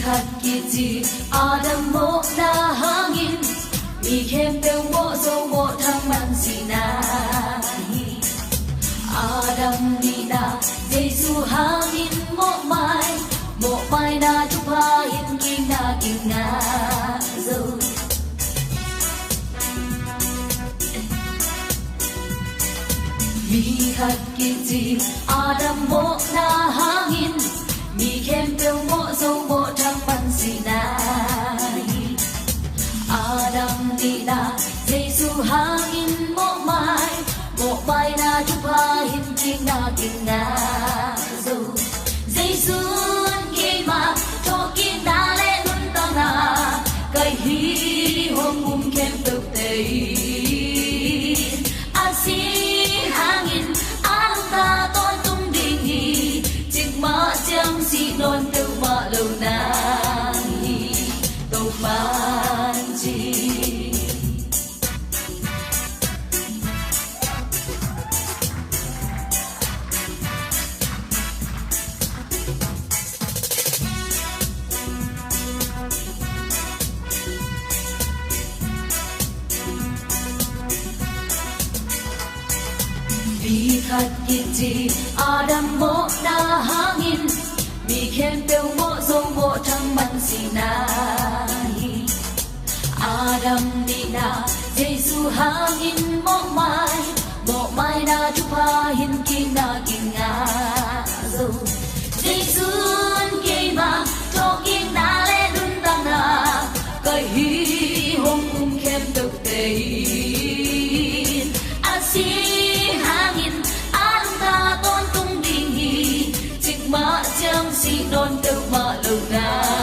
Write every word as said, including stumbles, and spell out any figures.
Khat kici Adam mawhna hangin mi khempeuh mawh zo mawh thangman sihna hi. Adam nihna Jesu hangin mawhmai, mawhmaina thupha hinkikna kingah zo. Mi khat kici Adam mawhna hangin mi khempeuh mawh zo mawh thangman sihna hi. Adam nihna Jesu hangin mawhmai, mawhmaina thupha hinkikna kingah zo. Jesu in keima thawhkikna le nuntakna ka hi, hong um khempeuhte in a sih hangin a lungtang tawntung ding hi. Cikmah ciang sih nawn peuhmah lo nang hi, Topa'n ci. Mi khat kici Adam mawhna hangin mi khempeuh mawh zo mawh thangman sihna hi. Adam nihna Jesu hangin mawhmai, mawhmaina thupha hinkikna kingah zo. Jesu in keima thawhkikna le nuntakna ka hi, hong um khempeuhte in a sih hangin a lungtang tawntung ding hi. Cikmah ciang sih nawn peuhmah lo nang